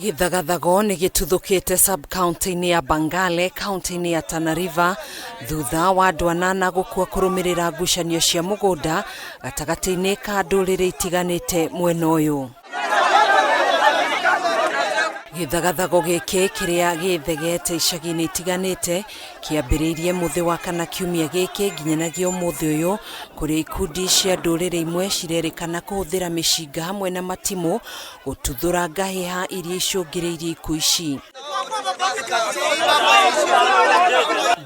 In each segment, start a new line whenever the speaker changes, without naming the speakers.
Gĩthagathago nĩ gĩtuthũkĩte sub-county-inĩ ya Bangale kaunti-inĩ ya Tana River thutha wa andũ anana gũkua kũrũmĩrĩra ngucanio cia mũgũnda gatagatĩ-inĩ ka ndũrĩrĩ itiganĩte mwena ũyũ. Gĩthagathago gĩkĩ kĩrĩa gĩthegete icagi-inĩ itiganĩte kĩambĩrĩirie mũthĩ wa kana kiumia gĩkĩ nginyanagia ũmũthĩ ũyũ kũrĩa ikundi cia ndũrĩrĩ imwe cirerĩkana kũhũthĩra mĩcinga hamwe na matimũ gũtuthũra ngahĩha iria icũngĩrĩirie ikuũ ici.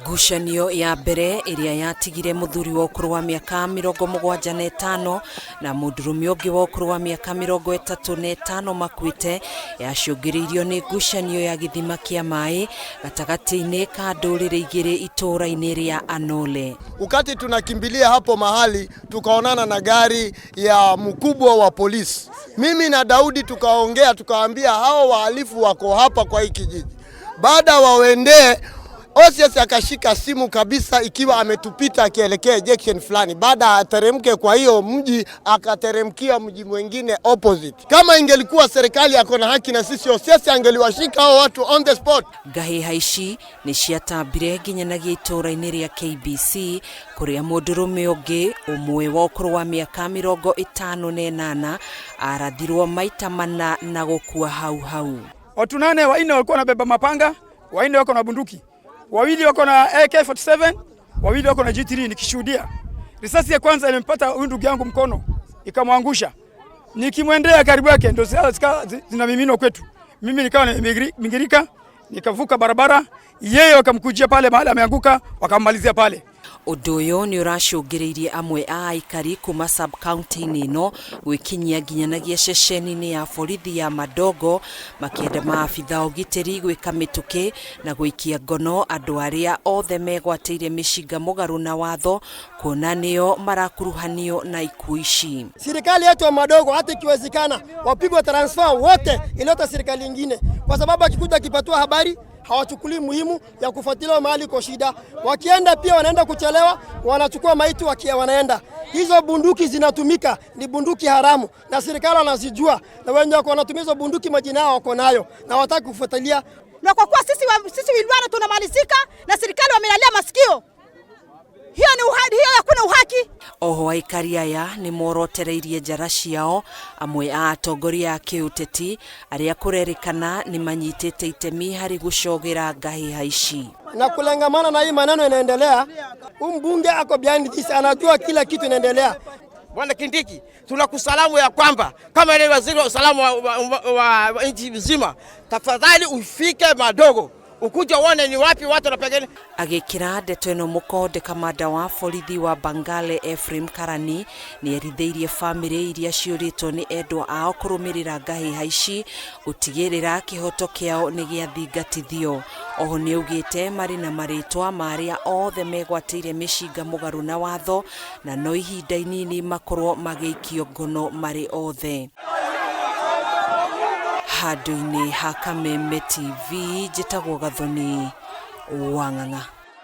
Ngucanio ya mbere ĩrĩa yatigire mũthuri wa ũkũrũ wa mĩaka 75 na mũndũrũme ũngĩ wa ũkũrũ wa mĩaka 35 makuĩte yacũngĩrĩirio nĩ ngucanio ya gĩthima kĩa maĩ gatagatĩ-inĩ ka ndũrĩrĩ igĩrĩ itũũra-inĩ rĩa Anole.
Wakati tunakimbilia hapo mahali tukaonana na gari ya mkubwa wa polisi. Mimi na Daudi tukaongea, tukaambia hao wahalifu wako hapa kwa hii kijiji. Baada waendee, OCS akashika simu kabisa, ikiwa ametupita akielekea junction fulani. Baada ateremke kwa hiyo mji, akateremkia mji mwingine opposite. Kama ingelikuwa serikali ako na haki na sisi, OCS angeliwashika hao watu on the spot.
Ngahĩha ici nĩ ciatambire nginyanagia itũũra-inĩ rĩa KBC kũrĩa mũndũrũme ũngĩ ũmwe wa ũkũrũ wa mĩaka 58 arathirwo maita mana na gũkua hau hau.
Watu nane, wanne walikuwa wanabeba mapanga, wanne wako na bunduki, wawili wako na AK47, wawili wako na G3. Nikishuhudia risasi ya kwanza ilimpata huyu ndugu yangu mkono, ikamwangusha. Nikimwendea karibu yake ndio zinamiminwa kwetu. Mimi nikawa nimebingirika, nikavuka barabara, yeye wakamkujia pale mahali ameanguka, wakammalizia pale.
Ũndũ ũyũ nĩ ũracũngĩrĩirie amwe a aikari kuma sub-county-inĩ ĩno gwĩkinyia nginyanagia ceceni-inĩ ya borithi ya Madogo makĩenda maabitha a ũgitĩri gwĩka mĩtũkĩ na gũikia ngono andũ arĩa othe megwatĩire mĩcinga mũgarũ na watho kuona nĩo marakuruhanio na ikuũ ici.
Serikali yetu ya Madogo hata ikiwezekana wapigwe transfer wote, ileta serikali nyingine, kwa sababu akikuja akipatiwa habari hawachukulii muhimu ya kufuatilia mahali iko shida. Wakienda pia wanaenda kuchelewa, wanachukua maiti wakia wanaenda. Hizo bunduki zinatumika ni bunduki haramu, na serikali wanazijua, na wenye wako wanatumia hizo bunduki majina yao wako nayo na wataki kufuatilia.
Na kwa kuwa sisi Wilwara tunamalizika na serikali wamelalia masikio, hiyo ni uhaki, hiyo hakuna uhaki.
Oho aikari aya nĩ morotereirie njara ciao amwe a atongoria a kĩũteti arĩa kũrerĩkana nĩ manyitĩte itemi harĩ gũcogera ngahĩha ici.
Na kulengamana na hii maneno inaendelea, huyu mbunge ako behind this, anajua kila kitu inaendelea.
Bwana Kindiki, tunakusalamu ya kwamba kama ile waziri wa usalama wa nchi nzima, tafadhali ufike Madogo ukuja uone ni wapi watu wanapigana.
Agĩkĩra ndeto ĩno mũkonde kamanda wa borithi wa Bangale Ephraim Karani nĩ erithĩirie bamĩrĩ iria ciũrĩtwo nĩ endwa ao kũrũmĩrĩra ngahĩha ici gũtigĩrĩra kĩhoto kĩao nĩ gĩathingatithio. Oho nĩ augĩte marĩ na marĩtwa ma arĩa othe megwatĩire mĩcinga mũgarũ na watho na no ihinda inini makorwo magĩikio ngono marĩ othe. Handũ-inĩ ha Kameme TV njĩtagwo Gathoni Wang'ang'a.